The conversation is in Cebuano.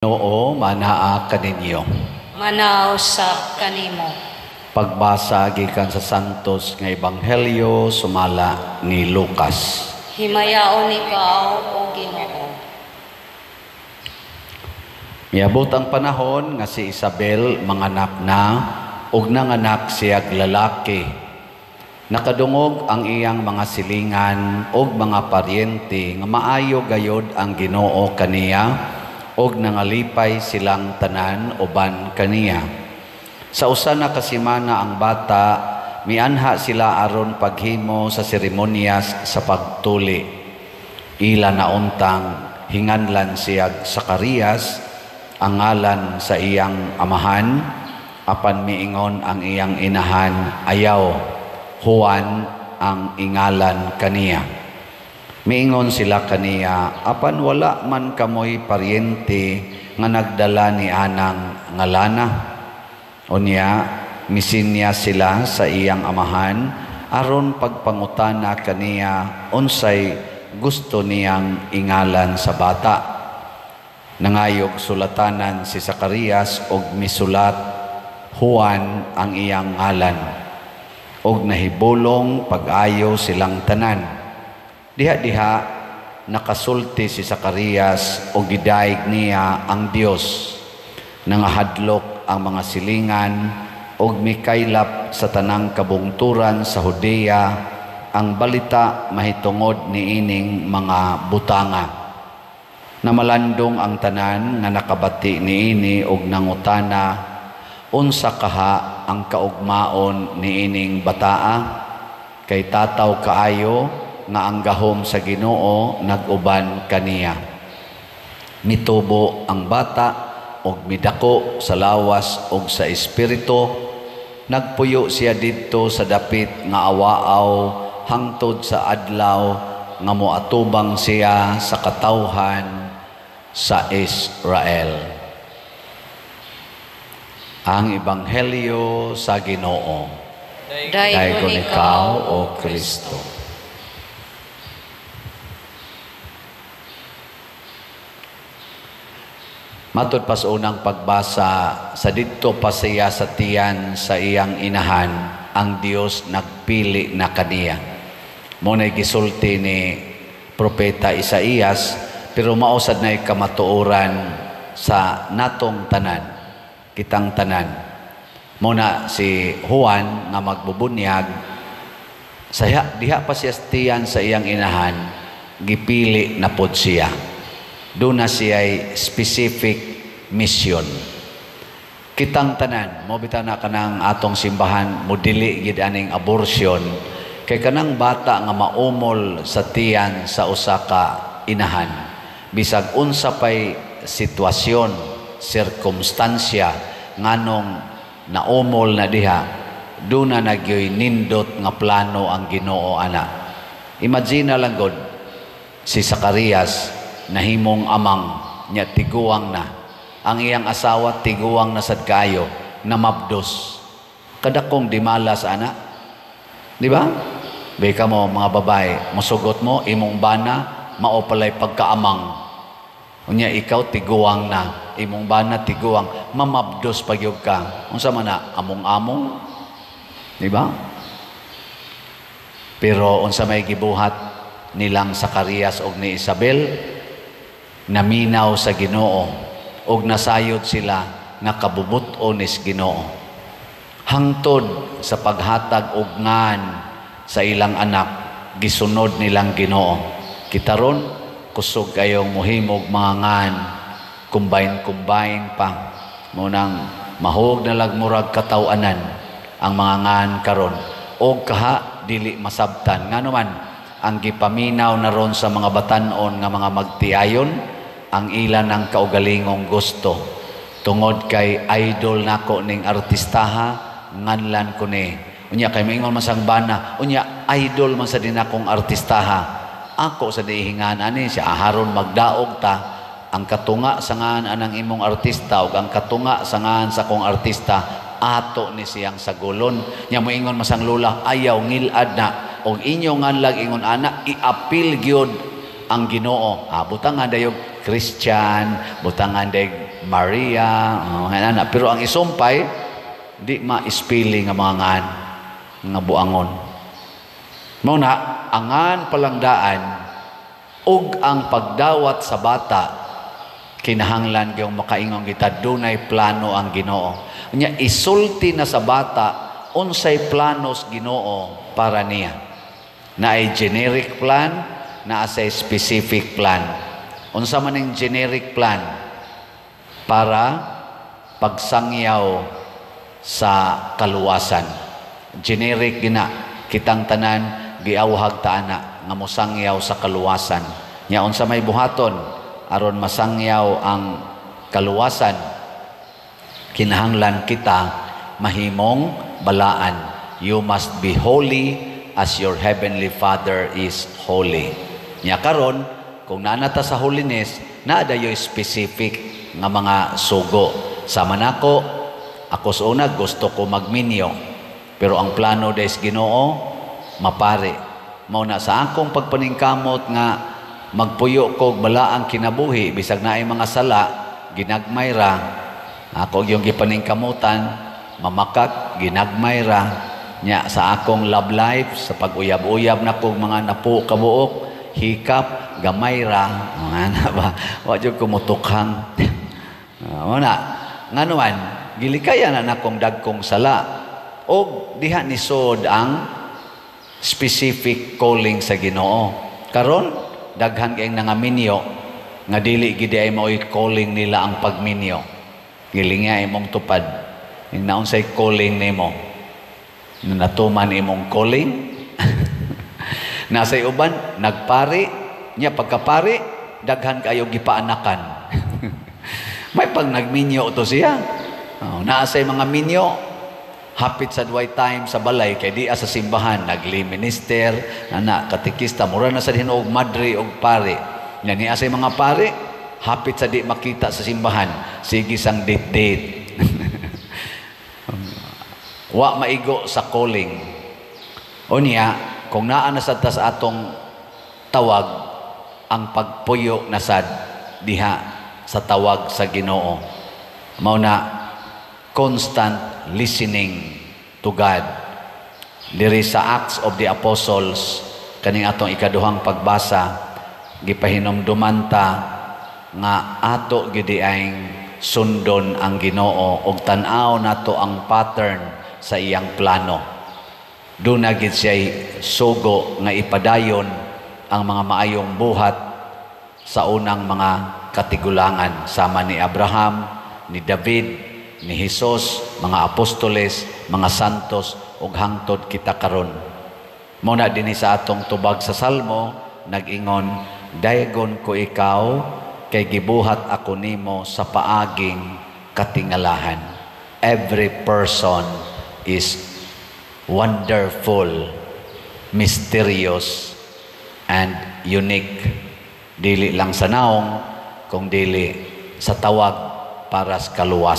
Ginoo manaa kaninyo. Manaw sa kanimo. Pagbasa gikan sa Santos nga Ebanghelyo sumala ni Lucas. Himayaon ikaw, o Ginoo. Miabot ang panahon nga si Isabel manganak na ug nanganak siyag lalaki. Nakadungog ang iyang mga silingan ug mga paryente nga maayo gayod ang Ginoo kaniya ug nangalipay silang tanan uban kaniya. Sa usa na ka semana ang bata, mianha sila aron paghimo sa seremonyas sa pagtuli. Ila na untang hinganlan siyag Zacarias, ang ngalan sa iyang amahan, apan miingon ang iyang inahan, ayaw, Juan ang ingalan kaniya. Miingon sila kaniya, apan wala man kamoy paryente nga nagdala ni anang ngalana. Unya, misinya sila sa iyang amahan, aron pagpangutana kaniya unsay gusto niyang ingalan sa bata. Nangayog sulatanan si Zacarias og misulat, Juan ang iyang ngalan. Og nahibulong pag-ayo silang tanan. Diha-diha nakasulti si Zacarias og gidaig niya ang Dios. Nangahadlok ang mga silingan og mikaylap sa tanang kabungturan sa Judea ang balita mahitungod niining mga butanga. Namalandong ang tanan nga nakabati niini og nangutana, unsa kaha ang kaugmaon niining bataa? Kay tataw kaayo nga ang gahom sa Ginoo nag-uban kaniya. Mitubo ang bata og midako sa lawas og sa espiritu. Nagpuyo siya didto sa dapit nga awaaw hangtod sa adlaw nga moatubang siya sa katawhan sa Israel. Ang Ebanghelyo sa Ginoo. Daygon ikaw, O Kristo. Matod pa sa unang pagbasa, sa didto pa siya sa tiyan sa iyang inahan, ang Dios nagpili na kaniya. Mo na'y gisulti ni Propeta Isaías, pero mausad na'y kamatuoran sa natong tanan, kitang tanan. Muna si Juan nga magbubunyag, saya, diha pa siya tiyan sa iyang inahan, gipili na pod siya. Doon na siya'y specific mission. Kitang tanan, mo bitaw na kanang atong simbahan, mo dili gid aning abortion, kay kanang bata nga maumol sa tiyan sa usa ka inahan. Bisag unsa pay sitwasyon, sirkumstansya, nganong naumol na diha, doon na nagyoy nindot nga plano ang Ginoo ana. Imagine na lang god, si Zacarias nahimong amang niya, tiguang na. Ang iyang asawa tiguang na sad kaayo, namabdos. Kadakong dimalas ana. Di ba? Beka mo mga babae, musugot mo imong bana, mao palay pagkaamang. Unya ikaw tiguang na, imong bana tiguang, mamabdos pagyud ka. Unsa man na among-among? Di ba? Pero unsa may gibuhat nilang Zacarias og ni Isabel? Naminaw sa Ginoo og nasayod sila nga kabubut-on is Ginoo. Hangtod sa paghatag og ngan sa ilang anak, gisunod nilang Ginoo. Kita ron kusog kayong muhimog mga ngan, combine-combine pa. Munang mahog na lag murag kataw-anan ang mga ngan karon. Og kaha dili masabtan. Ngano man ang gipaminaw na ron sa mga batan-on nga mga magtiayon, ang ila ng kaugalingong gusto. Tungod kay idol nako ning artistaha, nganlan ko ni. Unya kay maingon man sang bana, unya idol man sa din akong artistaha. Ako sa dihingan ani siya aharon magdaog ta ang katunga sa ngan anang imong artista ug ang katunga sa ngan sa kong artista ato ni siyang sagulon. Nya moingon man sang lula, ayaw ngilad na og inyo nganlag ingon ana iapil gyud ang Ginoo. Butangan dayog Christian, butangan dayog Maria, oh, ana. Pero ang isumpay, di ma-spelling nga mga ngan nga buangon. Mao na angan palangdaan ug ang pagdawat sa bata, kinahanglan gyud makaingon kita, dunay plano ang Ginoo. Nya isulti na sa bata unsay planos Ginoo para niya. Naay generic plan, naa say specific plan. Unsa man ang generic plan? Para pagsangyaw sa kaluwasan. Generic gina, kitang tanan giawhag ta ana nga mosangyaw sa kaluwasan. Nya unsa may buhaton aron masangyaw ang kaluwasan? Kinahanglan kita mahimong balaan. You must be holy as your heavenly Father is holy. Nya karon, kung naa na ta sa holiness, naa dayoy specific nga mga sugo. Sama nako, ako sa una gusto ko magminyo. Pero ang plano des Ginoo, mapari. Mao na sa akong pagpaningkamot nga magpuyo ko og balaang kinabuhi, bisag naay mga sala, ginagmay ra. Ako yung gipaningkamutan, mamakak, ginagmay ra. Nya sa akong love life, sa pag-uyab-uyab na kog mga napo kabuok, hikap, gamay ra. Mga na ba? Wa jud ko motukhang. Mao na, ngano man, gilikayan na nakong dagkong sala. Og diha ni sod ang specific calling sa Ginoo. Karon daghan kayong nangaminyo nga dili gid ay mao'y calling nila ang pagminyo. Gilinga imong tupad. Ing naunsay calling nimo? Natuman imong calling? Nasay uban nagpari, nya pagkapari daghan kayo gipaanakan. May pag nagminyo to siya. Oh, naa say mga minyo hapit sa duay time sa balay kay di sa simbahan, nagli minister ana, katekista, mura na sa hinuog madre og pare. Nya niya say mga pare hapit sa di makita sa simbahan, sige sang date date. Wa maigo sa calling. Unya kung naa na sad ta sa atong tawag, ang pagpuyo na sad diha sa tawag sa Ginoo. Mao na constant listening to God. Diri sa Acts of the Apostles, kaning atong ikaduhang pagbasa, gipahinumduman ta nga ato gidi ang sundon ang Ginoo ug tan-aw nato ang pattern sa iyang plano. Duna gid siya sugo nga ipadayon ang mga maayong buhat sa unang mga katigulangan sama ni Abraham, ni David, ni Jesus, mga apostoles, mga santos ug hangtod kita karon. Mao na dinhi sa atong tubag sa Salmo nag-ingon, "Daygon ko ikaw kay gibuhat ako nimo sa paaging katingalahan." Every person is wonderful, mysterious, and unique. Dili lang sa naong, kung dili sa tawag para sa kaluwasan.